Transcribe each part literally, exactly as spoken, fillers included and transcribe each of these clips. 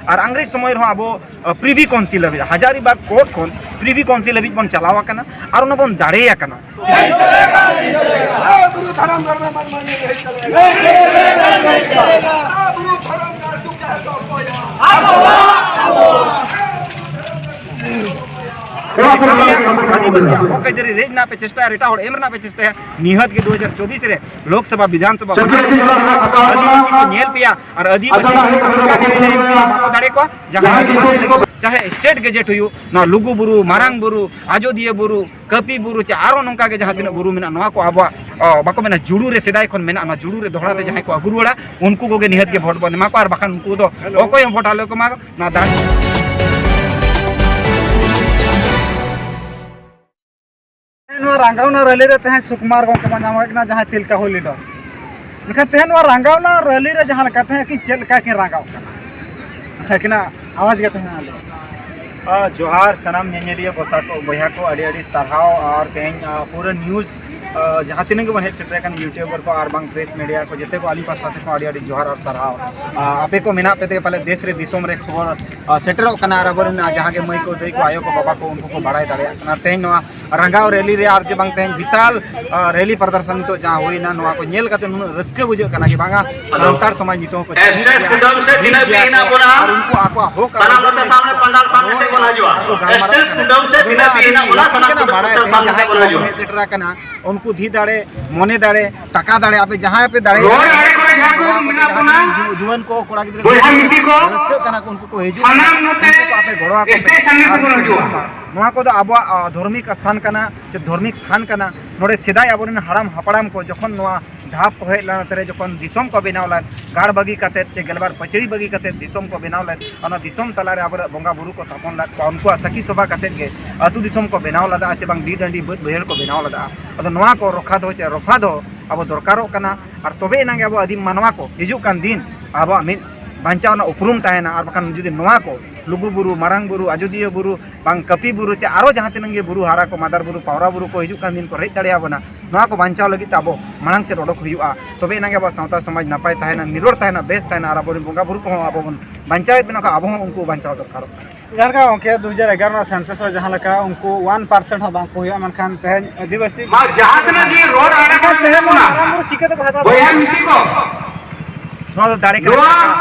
ᱟᱨ ᱤᱝᱨᱮᱡᱽ ᱥᱚᱢᱚᱭ ᱨᱮᱦᱚᱸ ᱟᱵᱚ ᱯᱨᱤᱵᱷᱤ ᱠᱟᱣᱩᱱᱥᱤᱞ ᱦᱟᱹᱵᱤᱡ, ᱦᱟᱡᱟᱨᱤᱵᱟᱜᱽ ᱠᱳᱨᱴ ᱠᱷᱚᱱ ᱯᱨᱤᱵᱷᱤ ᱠᱟᱣᱩᱱᱥᱤᱞ ᱦᱟᱹᱵᱤᱡ ᱵᱚᱱ ᱪᱟᱞᱟᱣ ᱟᱠᱟᱱᱟ ᱟᱨ ᱚᱱᱟ ᱵᱚᱱ ᱫᱟᱲᱮ ᱟᱠᱟᱱᱟ᱾ ᱟᱹᱫᱤᱵᱟᱹᱥᱤ ᱦᱚᱠ ᱟᱹᱭᱫᱟᱹᱨᱤ ᱨᱮᱡ ᱨᱮᱱᱟᱜ ᱯᱮ ᱪᱮᱥᱴᱟᱭᱟ ᱟᱨ ᱮᱴᱟᱜ ᱦᱚᱲ ᱮᱢ ᱨᱮᱱᱟᱜ ᱯᱮ ᱪᱮᱥᱴᱟᱭᱟ, ᱱᱤᱦᱟᱹᱛ ᱜᱮ ᱫᱩ ᱦᱟᱡᱟᱨ ᱪᱚᱵᱵᱤᱥ ᱨᱮ ᱞᱳᱠᱥᱚᱵᱷᱟ, ᱵᱤᱫᱷᱟᱱ ᱥᱚᱵᱷᱟ, ᱟᱹᱫᱤᱵᱟᱹᱥᱤ ᱠᱚ ᱧᱮᱞ ᱯᱮᱭᱟ ᱟᱨ ᱟᱹᱫᱤᱵᱟᱹᱥᱤ ᱚᱱᱠᱟ ᱜᱮ ᱵᱟᱠᱚ ᱫᱟᱲᱮ ᱠᱚᱣᱟ᱾ ᱡᱟᱦᱟᱸ ᱟᱹᱫᱤᱵᱟᱹᱥᱤ ᱠᱚ, ᱪᱟᱦᱮ ᱥᱴᱮᱴ ᱜᱮᱡᱮᱴ ᱦᱩᱭᱩᱜ, ᱱᱚᱣᱟ ᱞᱩᱜᱩ ᱵᱩᱨᱩ, ᱢᱟᱨᱟᱝ ᱵᱩᱨᱩ, ᱟᱡᱚᱫᱤᱭᱟᱹ ᱵᱩᱨᱩ, ᱠᱟᱹᱯᱤ ᱵᱩᱨᱩ, ᱪᱮ ᱟᱨᱚ ᱱᱚᱝᱠᱟ ᱜᱮ ᱡᱟᱦᱟᱸ ᱛᱤᱱᱟᱹᱜ ᱵᱩᱨᱩ ᱢᱮᱱᱟᱜᱼᱟ, ᱱᱚᱣᱟ ᱠᱚ ᱟᱵᱚᱣᱟᱜ, ᱚ, ᱵᱟᱠᱚ ᱢᱮᱱᱟ, ᱡᱩᱲᱩ ᱨᱮ ᱥᱮᱫᱟᱭ ᱠᱷᱚᱱ ᱢᱮᱱᱟᱜᱼᱟ, ᱱᱚᱣᱟ ᱡᱩᱲᱩ ᱨᱮ ᱫᱚᱦᱲᱟ ᱛᱮ ᱡᱟᱦᱟᱸᱭ ᱠᱚ ᱟᱹᱜᱩ ᱨᱩᱣᱟᱹᱲᱟ, ᱩᱱᱠᱩ ᱠᱚᱜᱮ ᱱᱤᱦᱟᱹᱛ ᱜᱮ ᱵᱷᱳᱴ ᱵᱚᱱ ᱮᱢᱟ ᱠᱚᱣᱟ, ᱟᱨ ᱵᱟᱠᱷᱟᱱ ᱩᱱᱠᱩ ᱫᱚ ᱚᱠᱚᱭ ᱦᱚᱸ ᱵᱷᱳᱴ ᱟᱞᱚ ᱠᱚ ᱮᱢᱟ᱾ ᱱᱚᱣᱟ ᱫᱟᱲᱮ ᱱᱚᱣᱟ ᱨᱟᱸᱜᱟᱣᱱᱟ ᱨᱮᱞᱤ ᱨᱮ ᱛᱮᱦᱮᱧ ᱥᱩᱠᱢᱟᱨ ᱜᱚᱢᱠᱮ ᱵᱚᱱ ᱧᱟᱢᱮ ᱠᱟᱱᱟ, ᱡᱟᱦᱟᱸᱭ ᱛᱤᱞᱠᱟ ᱦᱩᱞ ᱞᱤᱰᱟᱨ᱾ ᱢᱮᱱᱠᱷᱟᱱ ᱛᱮᱦᱮᱧ ᱱᱚᱣᱟ ᱨᱟᱸᱜᱟᱣᱱᱟ ᱨᱮᱞᱤ ᱨᱮ ᱡᱟᱦᱟᱸ ᱞᱮᱠᱟ ᱛᱮᱦᱮᱧ ᱟᱹᱠᱤᱱ ᱪᱮᱫ ᱞᱮᱠᱟ ᱠᱤᱱ ᱨᱟᱸᱜᱟᱣ ᱠᱟᱱᱟ, ᱟᱹᱠᱤᱱᱟᱜ ᱟᱣᱟᱡᱽ ᱜᱮ ᱛᱮᱦᱮᱧ ᱟᱸᱡᱚᱢ᱾ ᱟ, ᱡᱚᱦᱟᱨ ᱥᱟᱱᱟᱢ ᱧᱮᱧᱮᱞᱤᱭᱟᱹ ᱵᱚᱥᱟ ᱠᱚ, ᱵᱚᱭᱦᱟ ᱠᱚ, ᱟᱹᱰᱤ ᱟᱹᱰᱤ ᱥᱟᱨᱦᱟᱣ᱾ ᱟᱨ ᱛᱮᱦᱮᱧ, ᱟ, ᱯᱩᱨᱟᱹ ᱱᱤᱭᱩᱡᱽ, ᱟ, ᱡᱟᱦᱟᱸ ᱛᱤᱱᱟᱹᱜ ᱜᱮᱵᱚᱱ ᱦᱮᱡ ᱥᱮᱴᱮᱨ ᱟᱠᱟᱱ, ᱤᱭᱩᱴᱤᱭᱩᱵᱟᱨ ᱠᱚ ᱟᱨ ᱵᱟᱝ ᱯᱨᱮᱥ ᱢᱤᱰᱤᱭᱟ ᱠᱚ, ᱡᱮᱛᱮ ᱠᱚ ᱟᱹᱞᱤᱧ ᱯᱟᱥᱴᱟ ᱥᱮᱫ ᱠᱷᱚᱱ ᱟᱹᱰᱤ ᱟᱹᱰᱤ ᱡᱚᱦᱟᱨ ᱟᱨ ᱥᱟᱨᱦᱟᱣ᱾ ᱟ, ᱟᱯᱮ ᱠᱚ ᱢᱮᱱᱟᱜ ᱯᱮ ᱛᱮᱜᱮ ᱯᱟᱞᱮ ᱫᱮᱥ ᱨᱮ ᱫᱤᱥᱚᱢ ᱨᱮ ᱠᱷᱚᱵᱚᱨ, ᱟ, ᱥᱮᱴᱮᱨᱚᱜ ᱠᱟᱱᱟ ᱟᱨ ᱟᱵᱚᱨᱮᱱ, ᱟ, ᱡᱟᱦᱟᱸ ᱜᱮ ᱢᱟᱹᱭ ᱠᱚ ᱫᱟᱹᱭ ᱠᱚ ᱟᱭᱳ ᱠᱚ ᱵᱟᱵᱟ ᱠᱚ ᱩᱱᱠᱩ ᱠᱚ ᱵᱟᱲᱟᱭ ᱫᱟᱲᱮᱭᱟᱜ ᱠᱟᱱᱟ᱾ ᱛᱮᱦᱮᱧ ᱱᱚᱣᱟ ᱨᱟᱸᱜᱟᱣ ᱨᱮᱞᱤ ᱨᱮ ᱟᱨ ᱡᱮ ᱵᱟᱝ ᱛᱮᱦᱮᱧ ᱵᱤᱥᱟᱞ, ᱟ, ᱨᱮᱞᱤ ᱯᱨᱚᱫᱚᱨᱥᱚᱱ ᱱᱤᱛᱚᱜ ᱡᱟᱦᱟᱸ ᱦᱩᱭᱱᱟ, ᱱᱚᱣᱟ ᱠᱚ ᱧᱮᱞ ᱠᱟᱛᱮ ᱱᱩᱱᱟᱹᱜ ᱨᱟᱹᱥᱠᱟᱹ ᱵᱩᱡᱷᱟᱹᱜ ᱠᱟᱱᱟ ᱡᱮ ᱵᱟᱝᱟ ᱥᱟᱱᱛᱟᱲ ᱥᱚᱢᱟᱡᱽ ᱱᱤᱛᱚᱜ ᱦᱚᱸᱠᱚ ᱡᱩᱢᱤᱫ ᱜᱮᱭᱟ, ᱢᱤᱫ ᱜᱮᱭᱟ ᱠᱚ᱾ ᱟᱨ ᱩᱱᱠᱩ ᱟᱠᱚᱣᱟᱜ ᱦᱚᱠ ᱟᱨ ᱟᱹᱭᱫᱟᱹᱨᱤ ᱟᱠᱚ ᱜᱟᱞᱢᱟᱨᱟᱣ ᱠᱟᱱᱟ᱾ ᱟᱫᱚ ᱱᱚᱣᱟ ᱟᱹᱰᱤ ᱞᱟᱹᱠᱛᱤ ᱠᱟᱱᱟ, ᱵᱟᱲᱟᱭ ᱛᱮᱦᱮᱧ ᱡᱟᱦᱟᱸᱭ ᱠᱚ ᱦᱮᱡ ᱥᱮᱴᱮᱨ ᱟᱠᱟᱱᱟ, ᱩᱱᱠᱩ ᱫᱷᱤ ᱫᱟᱲᱮ, ᱢᱚᱱᱮ ᱫᱟᱲᱮ, ᱴᱟᱠᱟ ᱫᱟᱲᱮ, ᱟᱯᱮ ᱡᱟᱦᱟᱸᱭ ᱯᱮ ᱫᱟᱲᱮᱭᱟᱜᱼᱟ, ᱱᱚᱣᱟ ᱠᱚ ᱡᱟᱦᱟᱸ ᱛᱤᱱᱟᱹᱜ ᱡᱩ-, ᱡᱩᱣᱟᱹᱱ ᱠᱚ, ᱠᱚᱲᱟ ᱜᱤᱫᱽᱨᱟᱹ ᱠᱚ ᱨᱟᱹᱥᱠᱟᱹᱜ ᱠᱟᱱᱟ ᱠᱚ, ᱩᱱᱠᱩ ᱠᱚ ᱦᱤᱡᱩᱜ ᱠᱟᱱᱟ, ᱩᱱᱠᱩ ᱠᱚ ᱟᱯᱮ ᱜᱚᱲᱚ ᱟᱠᱚ ᱯᱮ᱾ ᱟᱨ ᱱᱚᱣᱟ ᱠᱚᱫᱚ ᱟᱵᱚᱣᱟᱜ, ᱟ, ᱫᱷᱚᱨᱢᱤᱠ ᱥᱛᱷᱟᱱ ᱠᱟᱱᱟ, ᱪᱮ ᱫᱷᱚᱨᱢᱤᱠ ᱛᱷᱟᱱ ᱠᱟᱱᱟ᱾ ᱱᱚᱰᱮ ᱥᱮᱫᱟᱭ ᱟᱵᱚᱨᱮᱱ ᱦᱟᱲᱟᱢ ᱦᱟᱯᱲᱟᱢ ᱠᱚ ᱡᱚᱠᱷᱚᱱ ᱱᱚᱣᱟ ᱫᱷᱟᱯ ᱠᱚ ᱦᱮᱡ ᱞᱮᱱᱟ, ᱱᱚᱛᱮ ᱨᱮ ᱡᱚᱠᱷᱚᱱ ᱫᱤᱥᱚᱢ ᱠᱚ ᱵᱮᱱᱟᱣ ᱞᱮᱫ, ᱜᱟᱲ ᱵᱟᱹᱜᱤ ᱠᱟᱛᱮᱫ ᱪᱮ ᱜᱮᱞᱵᱟᱨ ᱯᱟᱹᱪᱲᱤ ᱵᱟᱹᱜᱤ ᱠᱟᱛᱮᱫ ᱫᱤᱥᱚᱢ ᱠᱚ ᱵᱮᱱᱟᱣ ᱞᱮᱫ, ᱚᱱᱟ ᱫᱤᱥᱚᱢ ᱛᱟᱞᱟᱨᱮ ᱟᱵᱚᱨᱮᱱ ᱵᱚᱸᱜᱟ ᱵᱩᱨᱩ ᱠᱚ ᱛᱷᱟᱯᱚᱱ ᱞᱮᱫ ᱠᱚᱣᱟ, ᱩᱱᱠᱩᱣᱟᱜ ᱥᱟᱹᱠᱷᱤ ᱥᱚᱵᱷᱟ ᱠᱟᱛᱮᱫ ᱜᱮ ᱟᱹᱛᱩ ᱫᱤᱥᱚᱢ ᱠᱚ ᱵᱮᱱᱟᱣ ᱞᱮᱫᱟ, ᱪᱮ ᱵᱟᱝ ᱰᱤ ᱰᱟᱹᱰᱤ ᱵᱟᱹᱫᱽ ᱵᱟᱹᱭᱦᱟᱹᱲ ᱠᱚ ᱵᱮᱱᱟᱣ ᱞᱮᱫᱟ᱾ ᱟᱫᱚ ᱱᱚᱣᱟ ᱠᱚ ᱨᱚᱠᱷᱟ ᱫᱚ ᱪᱮ ᱨᱚᱯᱷᱟ ᱫᱚ ᱟᱵᱚ ᱫᱚᱨᱠᱟᱨᱚᱜ ᱠᱟᱱᱟ, ᱟᱨ ᱛᱚᱵᱮ ᱮᱱᱟᱝ ᱜᱮ ᱟᱵᱚ ᱟᱹᱫᱤᱢ ᱢᱟᱱᱣᱟ ᱠᱚ ᱦᱤᱡᱩᱜ ᱠᱟᱱ ᱫᱤᱱ ᱟᱵᱚᱣᱟᱜ ᱢᱤᱫ ᱵᱟᱧᱪᱟᱣ ᱨᱮᱱᱟᱜ ᱩᱯᱨᱩᱢ ᱛᱟᱦᱮᱱᱟ᱾ ᱟᱨ ᱵᱟᱠᱷᱟᱱ ᱡᱩᱫᱤ ᱱᱚᱣᱟ ᱠᱚ ᱞᱩᱜᱩ ᱵᱩᱨᱩ, ᱢᱟᱨᱟᱝ ᱵᱩᱨᱩ, ᱟᱡᱳᱫᱤᱭᱟᱹ ᱵᱩᱨᱩ, ᱵᱟᱝ ᱠᱟᱹᱯᱤ ᱵᱩᱨᱩ, ᱪᱮ ᱟᱨᱚ ᱡᱟᱦᱟᱸ ᱛᱤᱱᱟᱹᱜ ᱜᱮ ᱵᱩᱨᱩ ᱦᱟᱨᱟ ᱠᱚ, ᱢᱟᱫᱟᱨ ᱵᱩᱨᱩ, ᱯᱟᱣᱨᱟ ᱵᱩᱨᱩ ᱠᱚ ᱦᱤᱡᱩᱜ ᱠᱟᱱ ᱫᱤᱱ ᱠᱚ ᱨᱮᱡ ᱫᱟᱲᱮᱭᱟᱵᱚᱱᱟ, ᱱᱚᱣᱟ ᱠᱚ ᱵᱟᱧᱪᱟᱣ ᱞᱟᱹᱜᱤᱫ ᱛᱮ ᱟᱵᱚ ᱢᱟᱲᱟᱝ ᱥᱮᱫ ᱚᱰᱚᱠ ᱦᱩᱭᱩᱜᱼᱟ᱾ ᱛᱚᱵᱮ ᱮᱱᱟᱝ ᱜᱮ ᱟᱵᱚᱣᱟᱜ ᱥᱟᱶᱛᱟ ᱥᱚᱢᱟᱡᱽ ᱱᱟᱯᱟᱭ ᱛᱟᱦᱮᱱᱟ, ᱱᱤᱨᱚᱲ ᱛᱟᱦᱮᱱᱟ, ᱵᱮᱥ ᱛᱟᱦᱮᱱᱟ, ᱟᱨ ᱟᱵᱚᱨᱮᱱ ᱵᱚᱸᱜᱟ ᱵᱩᱨᱩ ᱠᱚᱦᱚᱸ ᱟᱵᱚ ᱵᱚᱱ ᱵᱟᱧᱪᱟᱣᱮᱫ ᱵᱚᱱᱟ ᱠᱚ, ᱟᱵᱚ ᱦᱚᱸ ᱩᱱᱠᱩ ᱵᱟᱧᱪᱟᱣ ᱫᱚᱨᱠᱟᱨᱚᱜ ᱠᱟᱱᱟ᱾ ᱡᱟᱦᱟᱸ ᱞᱮᱠᱟ ᱜᱚᱢᱠᱮ ᱫᱩ ᱦᱟᱡᱟᱨ ᱮᱜᱟᱨᱚ ᱨᱮᱱᱟᱜ census ᱨᱮ ᱡᱟᱦᱟᱸ ᱞᱮᱠᱟ ᱩᱱᱠᱩ ᱚᱣᱟᱱ ᱯᱟᱨᱥᱮᱱᱴ ᱦᱚᱸ ᱵᱟᱝ ᱠᱚ ᱦᱩᱭᱩᱜᱼᱟ, ᱢᱮᱱᱠᱷᱟᱱ ᱛᱮᱦᱮᱧ ᱟᱹᱫᱤᱵᱟᱹᱥᱤ ᱢᱟ ᱡᱟᱦᱟᱸ ᱛᱤᱱᱟᱹᱜ ᱜᱮ ᱨᱚᱲ ᱟᱲᱟᱝ ᱢᱮᱱᱠᱷᱟᱱ ᱛᱮᱦᱮᱧ ᱢᱟ ᱠᱟᱱᱟ, ᱢᱟᱨᱟᱝ ᱵᱩᱨᱩ ᱪᱤᱠᱟᱹ ᱛᱮᱠᱚ ᱦᱟᱛᱟᱣ ᱵᱚᱭᱦᱟ ᱫᱟᱲᱮᱭᱟᱜᱼᱟ? ᱢᱤᱥᱤ ᱠᱚ, ᱱᱚᱣᱟ ᱫᱚ ᱫᱟᱲᱮ ᱠᱟᱱᱟ, ᱱᱚᱣᱟ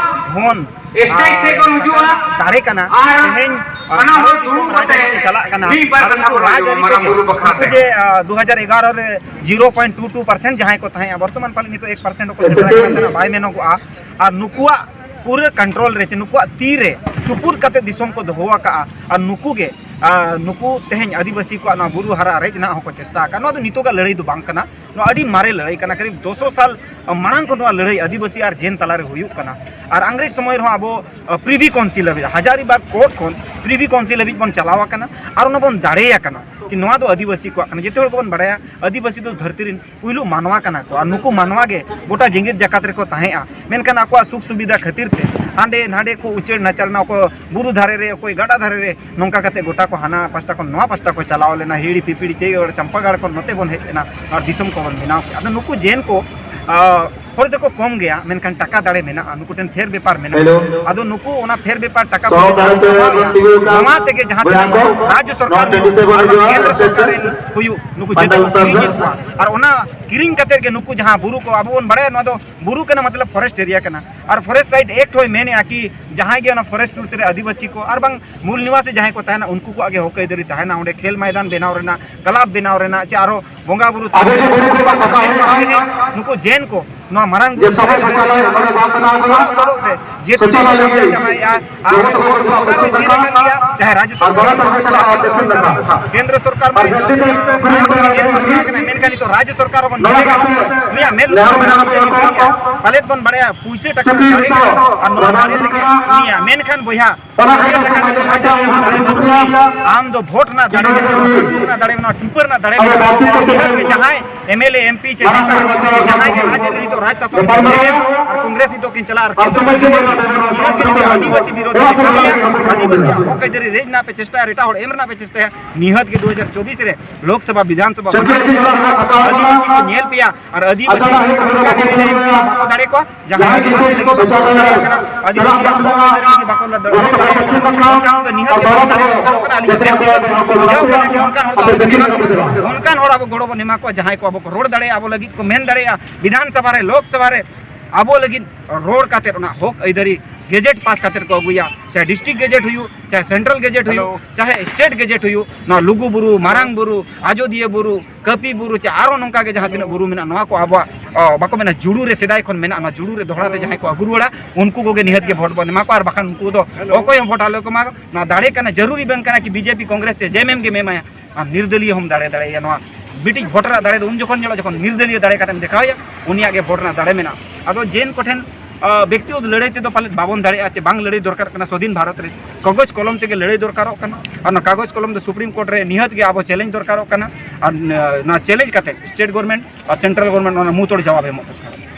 ᱫᱷᱚᱱ, ᱥᱴᱮᱡ ᱥᱮᱫ ᱠᱷᱚᱱ ᱦᱤᱡᱩᱜᱼᱟ᱾ ᱫᱟᱲᱮ ᱠᱟᱱᱟ᱾ ᱟᱨ ᱛᱮᱦᱮᱧ, ᱟᱨ ᱚᱱᱟ ᱦᱚᱲ ᱫᱤᱥᱚᱢ ᱫᱩᱲᱩᱵ ᱨᱟᱡᱽᱟᱹᱨᱤ ᱠᱟᱛᱮ ᱛᱮ ᱪᱟᱞᱟᱜ ᱠᱟᱱᱟ᱾ ᱢᱤᱫ ᱵᱟᱨ ᱟᱨ ᱠᱟᱛᱷᱟ ᱩᱱᱠᱩ ᱠᱚ ᱨᱟᱡᱽᱟᱹᱨᱤ ᱢᱟᱨᱟᱝ ᱛᱮᱜᱮ ᱵᱩᱨᱩ ᱵᱟᱠᱷᱨᱟ ᱩᱱᱠᱩ ᱛᱮ᱾ ᱡᱮ, ᱟ, ᱫᱩ ᱦᱟᱡᱟᱨ ᱮᱜᱟᱨᱚ ᱨᱮ zero point two two percent ᱡᱟᱦᱟᱸᱭ ᱠᱚ ᱛᱟᱦᱮᱸᱫ, ᱵᱚᱨᱛᱚᱢᱟᱱ ᱯᱟᱞᱮ ᱱᱤᱛᱚᱜ ᱮᱠ ᱯᱟᱨᱥᱮᱱᱴ ᱦᱚᱸᱠᱚ ᱥᱮᱴᱮᱨ ᱟᱠᱟᱱᱟ, ᱥᱮ ᱵᱟᱭ ᱢᱮᱱᱚᱜᱚᱜᱼᱟ᱾ ᱟᱨ ᱱᱩᱠᱩᱣᱟᱜ ᱯᱩᱨᱟᱹ ᱠᱚᱱᱴᱨᱳᱞ ᱨᱮ, ᱪᱮ ᱱᱩᱠᱩᱣᱟᱜ ᱛᱤ ᱨᱮ ᱪᱩᱯᱩᱫ ᱠᱟᱛᱮ ᱫᱤᱥᱚᱢ ᱠᱚ ᱫᱚᱦᱚ ᱟᱠᱟᱫᱼᱟ᱾ ᱟᱨ ᱱᱩᱠᱩ ᱜᱮ, ᱟ, ᱱᱩᱠᱩ ᱛᱮᱦᱮᱧ ᱟᱹᱫᱤᱵᱟᱹᱥᱤ ᱠᱚᱣᱟᱜ ᱱᱚᱣᱟ ᱵᱩᱨᱩ ᱦᱟᱨᱟ ᱨᱮᱡ ᱨᱮᱱᱟᱜ ᱦᱚᱸᱠᱚ ᱪᱮᱥᱴᱟ ᱟᱠᱟᱫ᱾ ᱱᱚᱣᱟ ᱫᱚ ᱱᱤᱛᱚᱜᱟᱜ ᱞᱟᱹᱲᱦᱟᱹᱭ ᱫᱚ ᱵᱟᱝ ᱠᱟᱱᱟ, ᱱᱚᱣᱟ ᱟᱹᱰᱤ ᱢᱟᱨᱮ ᱞᱟᱹᱲᱦᱟᱹᱭ ᱠᱟᱱᱟ᱾ ᱠᱟᱹᱨᱤᱵ ᱫᱩ ᱥᱚ ᱥᱟᱞ ᱢᱟᱲᱟᱝ ᱠᱷᱚᱱ ᱱᱚᱣᱟ ᱞᱟᱹᱲᱦᱟᱹᱭ ᱟᱹᱫᱤᱵᱟᱹᱥᱤ ᱟᱨ ᱡᱮᱱ ᱛᱟᱞᱟᱨᱮ ᱦᱩᱭᱩᱜ ᱠᱟᱱᱟ᱾ ᱟᱨ ᱤᱝᱨᱮᱡᱽ ᱥᱚᱢᱚᱭ ᱨᱮᱦᱚᱸ ᱟᱵᱚ, ᱟ, ᱯᱨᱤᱵᱷᱤ ᱠᱟᱣᱩᱱᱥᱤᱞ ᱦᱟᱹᱵᱤᱡ, ᱦᱟᱡᱟᱨᱤᱵᱟᱜᱽ ᱠᱳᱨᱴ ᱠᱷᱚᱱ ᱯᱨᱤᱵᱷᱤ ᱠᱟᱣᱩᱱᱥᱤᱞ ᱦᱟᱹᱵᱤᱡ ᱵᱚᱱ ᱪᱟᱞᱟᱣ ᱟᱠᱟᱱᱟ᱾ ᱟᱨ ᱚᱱᱟ ᱵᱚᱱ ᱫᱟᱲᱮ ᱟᱠᱟᱱᱟ ᱠᱤ ᱱᱚᱣᱟ ᱫᱚ ᱟᱹᱫᱤᱵᱟᱹᱥᱤ ᱠᱚᱣᱟᱜ ᱠᱟᱱᱟ᱾ ᱡᱮᱛᱮ ᱦᱚᱲ ᱜᱮᱵᱚᱱ ᱵᱟᱲᱟᱭᱟ, ᱟᱹᱫᱤᱵᱟᱹᱥᱤ ᱫᱚ ᱫᱷᱟᱹᱨᱛᱤ ᱨᱮᱱ ᱯᱩᱭᱞᱩ ᱢᱟᱱᱣᱟ ᱠᱟᱱᱟ ᱠᱚ᱾ ᱟᱨ ᱱᱩᱠᱩ ᱢᱟᱱᱣᱟ ᱜᱮ ᱜᱚᱴᱟ ᱡᱮᱜᱮᱛ ᱡᱟᱠᱟᱛ ᱨᱮᱠᱚ ᱛᱟᱦᱮᱸᱜᱼᱟ, ᱢᱮᱱᱠᱷᱟᱱ ᱟᱠᱚᱣᱟᱜ ᱥᱩᱠ ᱥᱩᱵᱤᱫᱷᱟ ᱠᱷᱟᱹᱛᱤᱨ ᱛᱮ ᱦᱟᱸᱰᱮ ᱱᱟᱰᱮ ᱠᱚ ᱩᱪᱟᱹᱲ ᱱᱟᱪᱟᱨ ᱮᱱᱟ᱾ ᱚᱠᱚᱭ ᱵᱩᱨᱩ ᱫᱷᱟᱨᱮ ᱨᱮ, ᱚᱠᱚᱭ ᱜᱟᱰᱟ ᱫᱷᱟᱨᱮ ᱨᱮ, ᱱᱚᱝᱠᱟ ᱠᱟᱛᱮ ᱜᱚᱴᱟ ᱠᱚ ᱦᱟᱱᱟ ᱯᱟᱥᱴᱟ ᱠᱷᱚᱱ ᱱᱚᱣᱟ ᱯᱟᱥᱴᱟ ᱠᱚ ᱪᱟᱞᱟᱣ ᱞᱮᱱᱟ, ᱦᱤᱲᱤ ᱯᱤᱯᱤᱲᱤ ᱪᱮᱭᱜᱚᱲ ᱪᱟᱢᱯᱟᱜᱟᱲ ᱠᱷᱚᱱ ᱱᱚᱛᱮ ᱵᱚᱱ ᱦᱮᱡ ᱮᱱᱟ, ᱟᱨ ᱫᱤᱥᱚᱢ ᱠᱚᱵᱚᱱ ᱵᱮᱱᱟᱣ ᱠᱮᱜᱼᱟ᱾ ᱟᱫᱚ ᱱᱩᱠᱩ ᱡᱮᱱ ᱠᱚ, ᱟ, ᱦᱚᱲ ᱫᱚᱠᱚ ᱠᱚᱢ ᱜᱮᱭᱟ, ᱢᱮᱱᱠᱷᱟᱱ ᱴᱟᱠᱟ ᱫᱟᱲᱮ ᱢᱮᱱᱟᱜᱼᱟ, ᱱᱩᱠᱩ ᱴᱷᱮᱱ ᱯᱷᱮᱨ ᱵᱮᱯᱟᱨ ᱢᱮᱱᱟᱜᱼᱟ᱾ ᱦᱮᱞᱳ᱾ ᱟᱫᱚ ᱱᱩᱠᱩ ᱚᱱᱟ ᱯᱷᱮᱨ ᱵᱮᱯᱟᱨ ᱴᱟᱠᱟ ᱥᱚ ᱯᱚᱭᱥᱟ ᱛᱟᱞᱟᱛᱮ ᱠᱚ ᱠᱟᱢᱟᱣᱮᱫᱼᱟ, ᱵᱚᱱ ᱛᱤᱸᱜᱩ ᱟᱠᱟᱱ ᱱᱚᱣᱟ ᱛᱮᱜᱮ ᱡᱟᱦᱟᱸ ᱵᱚᱭᱦᱟ ᱛᱤᱱᱟᱹᱜ ᱠᱚ, ᱨᱟᱡᱽ ᱥᱚᱨᱠᱟᱨ ᱱᱚᱣᱟ ᱴᱟᱺᱰᱤ ᱥᱮᱫ ᱵᱚᱱ ᱟᱨ ᱦᱤᱡᱩᱜᱼᱟ, ᱠᱮᱱᱫᱨᱚ ᱥᱚᱨᱠᱟᱨ ᱨᱮᱱ ᱦᱩᱭᱩᱜ ᱱᱩᱠᱩ ᱡᱚᱛᱚ ᱯᱟᱱᱰᱟᱞ ᱠᱚ ᱠᱤᱨᱤᱧᱮᱫ ᱠᱚᱣᱟ, ᱟᱨ ᱚᱱᱟ ᱠᱤᱨᱤᱧ ᱠᱟᱛᱮ ᱜᱮ ᱱᱩᱠᱩ ᱡᱟᱦᱟᱸ ᱵᱩᱨᱩ ᱠᱚ, ᱟᱵᱚ ᱵᱚᱱ ᱵᱟᱲᱟᱭᱟ ᱱᱚᱣᱟ ᱫᱚ ᱵᱩᱨᱩ ᱠᱟᱱᱟ, ᱢᱚᱛᱞᱚᱵ ᱯᱷᱚᱨᱮᱥᱴ ᱮᱨᱤᱭᱟ ᱠᱟᱱᱟ, ᱟᱨ ᱯᱷᱚᱨᱮᱥᱴ ᱨᱟᱭᱤᱴ ᱮᱠᱴ ᱦᱚᱸᱭ ᱢᱮᱱᱮᱜᱼᱟ ᱠᱤ ᱡᱟᱦᱟᱸᱭ ᱜᱮ ᱚᱱᱟ ᱯᱷᱚᱨᱮᱥᱴ ᱥᱩᱨ ᱨᱮ ᱟᱹᱫᱤᱵᱟᱹᱥᱤ ᱠᱚ ᱟᱨ ᱵᱟᱝ ᱢᱩᱞ ᱱᱤᱣᱟᱥᱤ ᱡᱟᱦᱟᱸᱭ ᱠᱚ ᱛᱟᱦᱮᱱᱟ, ᱩᱱᱠᱩ ᱠᱚᱣᱟᱜ ᱜᱮ ᱦᱚᱠ ᱟᱹᱭᱫᱟᱹᱨᱤ ᱛᱟᱦᱮᱱᱟ᱾ ᱚᱸᱰᱮ ᱠᱷᱮᱞ ᱢᱚᱭᱫᱟᱱ ᱵᱮᱱᱟᱣ ᱨᱮᱱᱟᱜ, ᱠᱞᱟᱵᱽ ᱵᱮᱱᱟᱣ ᱨᱮᱱᱟᱜ, ᱪᱮ ᱟᱨᱚ ᱵᱚᱸᱜᱟ ᱵᱩᱨᱩ ᱟᱵᱚ ᱡᱮ ᱵᱩᱨᱩ ᱵᱚᱱ ᱯᱟᱛᱟ ᱮᱱᱮᱡ ᱱᱩᱠᱩ ᱡᱮᱱ ᱠᱚ ᱱᱚᱣᱟ ᱢᱟᱨᱟᱝ ᱵᱩᱨᱩ ᱡᱮ ᱥᱚᱢᱟᱡᱽ ᱥᱚᱢᱟᱡᱽ ᱥᱚᱢᱟᱡᱽ ᱥᱚᱢᱟᱡᱽ ᱥᱚᱲᱚᱜ ᱥᱚᱲᱚᱜ ᱛᱮ ᱡᱮ ᱥᱚᱪᱟᱞᱚᱭ ᱯᱩᱡᱟᱹ ᱞᱟᱹᱜᱤᱫ ᱠᱚ ᱪᱟᱵᱟᱭᱮᱫᱼᱟ, ᱟᱨ ᱡᱚᱛᱚ ᱦᱚᱲ ᱥᱚᱨᱠᱟᱨ ᱦᱚᱸ ᱥᱚᱪᱟᱞᱚᱭ ᱡᱮᱞ ᱟᱠᱟᱱ ᱜᱮᱭᱟ, ᱪᱟᱦᱮ ᱨᱟᱡᱽ ᱟᱨ ᱥᱚᱨᱠᱟᱨ ᱵᱟᱨᱚ ᱦᱚᱸ ᱛᱟᱹᱨᱤᱠᱷ ᱪᱟᱦᱮ ᱠᱷᱚᱱ ᱠᱮᱱᱫᱨᱚ ᱥᱚᱨᱠᱟᱨ, ᱟᱨ ᱠᱮᱱᱫᱨᱚ ᱥᱚᱨᱠᱟᱨ ᱢᱟ ᱟᱨ ᱡᱚᱛᱚ ᱡᱮᱞ ᱦᱚᱲ ᱯᱟᱥᱱᱟᱣ ᱠᱟᱱᱟ, ᱢᱮᱱᱠᱷᱟᱱ ᱱᱤᱛᱚᱜ ᱨᱟᱡᱽ ᱥᱚᱨᱠᱟᱨ ᱦᱚᱸᱵᱚᱱ ᱱᱚᱰᱮ ᱧᱮᱞᱮ ᱠᱟᱱᱟ, ᱠᱟᱛᱮ ᱩᱱᱤᱭᱟᱜ ᱢᱮᱫ ᱱᱮᱦᱚᱨ ᱞᱩᱛᱩᱨ ᱢᱮᱱᱟᱜ ᱵᱟᱝ ᱛᱟᱵᱚᱱᱟ ᱪᱮᱫ ᱦᱚᱸ ᱵᱟᱝ᱾ ᱯᱟᱞᱮᱫ ᱵᱚᱱ ᱵᱟᱲᱟᱭᱟ ᱯᱩᱭᱥᱟᱹ ᱴᱟᱠᱟ ᱨᱮᱱᱟᱜ ᱫᱟᱲᱮ ᱠᱟᱱᱟ, ᱟᱨ ᱱᱚᱣᱟ ᱫᱟᱲᱮ ᱛᱮᱜᱮ ᱩᱱᱤᱭᱟᱜ, ᱢᱮᱱᱠᱷᱟᱱ ᱵᱚᱭᱦᱟ, ᱟᱢ ᱫᱚ ᱵᱷᱳᱴ ᱨᱮᱱᱟᱜ ᱫᱟᱲᱮ ᱢᱮᱱᱟᱜᱼᱟ, ᱵᱟᱹᱱᱫᱩᱠ ᱨᱮᱱᱟᱜ ᱫᱟᱲᱮ ᱢᱮᱱᱟᱜᱼᱟ, ᱴᱤᱯᱟᱹᱨ ᱨᱮᱱᱟᱜ ᱫᱟᱲᱮ ᱢᱮᱱᱟᱜᱼᱟ᱾ ᱱᱤᱦᱟᱹᱛ ᱜᱮ ᱡᱟᱦᱟᱸᱭ M L A, M P ᱪᱮ ᱱᱮᱛᱟ, ᱡᱟᱦᱟᱸᱭ ᱜᱮ ᱨᱟᱡᱽ ᱨᱮ ᱱᱤᱛᱚᱜ ᱨᱟᱡᱽ ᱥᱟᱥᱚᱱ ᱠᱚ ᱧᱮᱞᱮᱫᱼᱟ, ᱟᱨ ᱠᱚᱝᱜᱨᱮᱥ ᱱᱤᱛᱚᱜ ᱠᱤᱱ ᱪᱟᱞᱟᱜᱼᱟ, ᱟᱨ ᱠᱤᱱ ᱱᱤᱦᱟᱹᱛ ᱜᱮ ᱡᱩᱫᱤ ᱟᱹᱫᱤᱵᱟᱹᱥᱤ ᱵᱤᱨᱳᱫᱷᱤ ᱠᱤᱱ ᱠᱟᱹᱢᱤᱭᱟ, ᱟᱹᱫᱤᱵᱟᱹᱥᱤᱭᱟᱜ ᱦᱚᱠ ᱟᱹᱭᱫᱟᱹᱨᱤ ᱨᱮᱡ ᱨᱮᱱᱟᱜ ᱯᱮ ᱪᱮᱥᱴᱟᱭᱟ, ᱟᱨ ᱮᱴᱟᱜ ᱦᱚᱲ ᱮᱢ ᱨᱮᱱᱟᱜ ᱯᱮ ᱪᱮᱥᱴᱟᱭᱟ, ᱱᱤᱦᱟᱹᱛ ᱜᱮ ᱫᱩ ᱦᱟᱡᱟᱨ ᱪᱚᱵᱵᱤᱥ ᱨᱮ ᱞᱳᱠᱥᱚᱵᱷᱟ, ᱵᱤᱫᱷᱟᱱ ᱥᱚᱵᱷᱟ, ᱵᱟᱱᱟᱨ ᱨᱮᱜᱮ ᱟᱹᱫᱤᱵᱟᱹᱥᱤ ᱠᱚ ᱧᱮᱞ ᱯᱮᱭᱟ, ᱟᱨ ᱟᱹᱫᱤᱵᱟᱹᱥᱤ ᱚᱱᱠᱟᱱ M L A M P ᱵᱟᱠᱚ ᱫᱟᱲᱮ ᱠᱚᱣᱟ, ᱡᱟᱦᱟᱸᱭ ᱟᱹᱫᱤᱵᱟᱹᱥᱤ ᱞᱟᱹᱜᱤᱫ ᱵᱟᱠᱚ ᱫᱟᱲᱮᱭᱟᱜ ᱠᱟᱱᱟ, ᱟᱹᱫᱤᱵᱟᱹᱥᱤ ᱦᱚᱠ ᱟᱹᱭᱫᱟᱹᱨᱤ ᱞᱟᱹᱜᱤᱫ ᱵᱟᱠᱚ ᱞᱟᱹᱲᱦᱟᱹᱭ ᱫᱟᱲᱮᱭᱟᱜ ᱠᱟᱱᱟ, ᱚᱱᱠᱟᱱ ᱦᱚᱲ ᱫᱚ ᱱᱤᱦᱟᱹᱛ ᱜᱮ ᱵᱟᱠᱚ ᱫᱟᱲᱮ ᱫᱚᱨᱠᱟᱨᱚᱜ ᱠᱟᱱᱟ᱾ ᱟᱹᱞᱤᱧ ᱵᱮᱠᱛᱤᱜᱚᱛ ᱥᱩᱡᱷᱟᱹᱣ ᱠᱟᱱᱟ ᱡᱮ ᱚᱱᱠᱟᱱ ᱦᱚᱲ ᱫᱚ ᱟᱵᱚ ᱵᱚᱱ ᱮᱢᱟ ᱠᱚᱣᱟ, ᱚᱱᱠᱟᱱ ᱦᱚᱲ ᱟᱵᱚ ᱜᱚᱲᱚ ᱵᱚᱱ ᱮᱢᱟ ᱠᱚᱣᱟ, ᱡᱟᱦᱟᱸᱭ ᱠᱚ ᱟᱵᱚ ᱠᱚ ᱨᱚᱲ ᱫᱟᱲᱮᱭᱟᱜᱼᱟ, ᱟᱵᱚ ᱞᱟᱹᱜᱤᱫ ᱠᱚ ᱢᱮᱱ ᱫᱟᱲᱮᱭᱟᱜᱼᱟ, ᱵᱤᱫᱷᱟᱱ ᱥᱚᱵᱷᱟ ᱨᱮ, ᱞᱳᱠ ᱥᱚᱵᱷᱟ ᱨᱮ ᱟᱵᱚ ᱞᱟᱹᱜᱤᱫ ᱨᱚᱲ ᱠᱟᱛᱮᱫ ᱚᱱᱟ ᱦᱚᱠ ᱟᱹᱭᱫᱟᱹᱨᱤ ᱜᱮᱡᱮᱴ ᱯᱟᱥ ᱠᱟᱛᱮᱫ ᱠᱚ ᱟᱹᱜᱩᱭᱟ, ᱪᱟᱦᱮ ᱰᱤᱥᱴᱨᱤᱠᱴ ᱜᱮᱡᱮᱴ ᱦᱩᱭᱩᱜ, ᱪᱟᱦᱮ ᱥᱴᱮᱴ ᱜᱮᱡᱮᱴ ᱦᱩᱭᱩᱜ, ᱱᱚᱣᱟ ᱞᱩᱜᱩ ᱵᱩᱨᱩ, ᱢᱟᱨᱟᱝ ᱵᱩᱨᱩ, ᱟᱡᱚᱫᱤᱭᱟᱹ ᱵᱩᱨᱩ, ᱠᱟᱹᱯᱤ ᱵᱩᱨᱩ, ᱪᱮ ᱟᱨᱚ ᱱᱚᱝᱠᱟ ᱜᱮ ᱡᱟᱦᱟᱸ ᱛᱤᱱᱟᱹᱜ ᱵᱩᱨᱩ ᱢᱮᱱᱟᱜᱼᱟ, ᱱᱚᱣᱟ ᱠᱚ ᱟᱵᱚᱣᱟᱜ, ᱚ, ᱵᱟᱠᱚ ᱢᱮᱱᱟ ᱡᱩᱲᱩ ᱨᱮ ᱥᱮᱫᱟᱭ ᱠᱷᱚᱱ ᱢᱮᱱᱟᱜᱼᱟ, ᱱᱚᱣᱟ ᱡᱩᱲᱩ ᱨᱮ ᱫᱚᱦᱲᱟ ᱛᱮ ᱡᱟᱦᱟᱸᱭ ᱠᱚ ᱟᱹᱜᱩ ᱨᱩᱣᱟᱹᱲᱟ, ᱩᱱᱠᱩ ᱠᱚᱜᱮ ᱱᱤᱦᱟᱹᱛ ᱜᱮ ᱵᱷᱳᱴ ᱵᱚᱱ ᱮᱢᱟ ᱠᱚᱣᱟ, ᱟᱨ ᱵᱟᱠᱷᱟᱱ ᱩᱱᱠᱩ ᱫᱚ ᱚᱠᱚᱭ ᱦᱚᱸ ᱵᱷᱳᱴ ᱟᱞᱚ ᱠᱚ ᱮᱢᱟ᱾ ᱱᱚᱣᱟ ᱫᱟᱲᱮ ᱠᱟᱱᱟ, ᱡᱟᱹᱨᱩᱨᱤ ᱵᱟᱝ ᱠᱟᱱᱟ ᱠᱤ ᱵᱤ ᱡᱮ ᱯᱤ, ᱠᱚᱝᱜᱨᱮᱥ ᱪᱮ ᱡᱮ ᱮᱢ ᱮᱢ ᱜᱮᱢ ᱮᱢᱟᱭᱟ᱾ ᱟᱢ ᱱᱤᱨᱫᱚᱞᱤᱭᱚ ᱦᱚᱸᱢ ᱫᱟᱲᱮ ᱫᱟᱲᱮᱭᱟᱭᱟ᱾ ᱱᱚᱣᱟ ᱢᱤᱫᱴᱤᱡ ᱵᱷᱳᱴ ᱨᱮᱱᱟᱜ ᱫᱟᱲᱮ ᱫᱚ ᱩᱱ ᱡᱚᱠᱷᱚᱱ ᱧᱮᱞᱚᱜᱼᱟ, ᱡᱚᱠᱷᱚᱱ ᱱᱤᱨᱫᱚᱞᱤᱭᱚ ᱫᱟᱲᱮ ᱠᱟᱛᱮᱢ ᱫᱮᱠᱷᱟᱣᱮᱭᱟ, ᱩᱱᱤᱭᱟᱜ ᱜᱮ ᱵᱷᱳᱴ ᱨᱮᱱᱟᱜ ᱫᱟᱲᱮ ᱢᱮᱱᱟᱜᱼᱟ᱾ ᱟᱫᱚ ᱡᱮᱱ ᱠᱚᱴᱷᱮᱱ, ᱟ, ᱵᱮᱠᱛᱤᱜᱚᱛ ᱞᱟᱹᱲᱦᱟᱹᱭ ᱛᱮᱫᱚ ᱯᱟᱞᱮᱫ ᱵᱟᱵᱚᱱ ᱫᱟᱲᱮᱭᱟᱜᱼᱟ ᱪᱮ ᱵᱟᱝ ᱞᱟᱹᱲᱦᱟᱹᱭ ᱫᱚᱨᱠᱟᱨᱚᱜ ᱠᱟᱱᱟ᱾ ᱥᱣᱟᱫᱷᱤᱱ ᱵᱷᱟᱨᱚᱛ ᱨᱮ ᱠᱟᱜᱚᱡᱽ ᱠᱚᱞᱚᱢ ᱛᱮᱜᱮ ᱞᱟᱹᱲᱦᱟᱹᱭ ᱫᱚᱨᱠᱟᱨᱚᱜ ᱠᱟᱱᱟ, ᱟᱨ ᱚᱱᱟ ᱠᱟᱜᱚᱡᱽ ᱠᱚᱞᱚᱢ ᱫᱚ ᱥᱩᱯᱨᱤᱢ ᱠᱳᱨᱴ ᱨᱮ ᱱᱤᱦᱟᱹᱛ ᱜᱮ ᱟᱵᱚ ᱪᱮᱞᱮᱧᱡᱽ ᱫᱚᱨᱠᱟᱨᱚᱜ ᱠᱟᱱᱟ᱾ ᱟᱨ ᱱᱚᱣᱟ ᱪᱮᱞᱮᱧᱡᱽ ᱠᱟᱛᱮ ᱥᱴᱮᱴ ᱜᱚᱵᱷᱚᱨᱱᱢᱮᱱᱴ ᱟᱨ ᱥᱮᱱᱴᱨᱟᱞ ᱜᱚᱵᱷᱚᱨᱱᱢᱮᱱᱴ ᱚᱱᱟ ᱢᱩᱸ ᱛᱚᱲ ᱡᱟᱣᱟᱵ ᱮᱢᱚᱜ ᱫᱚᱨᱠᱟᱨ᱾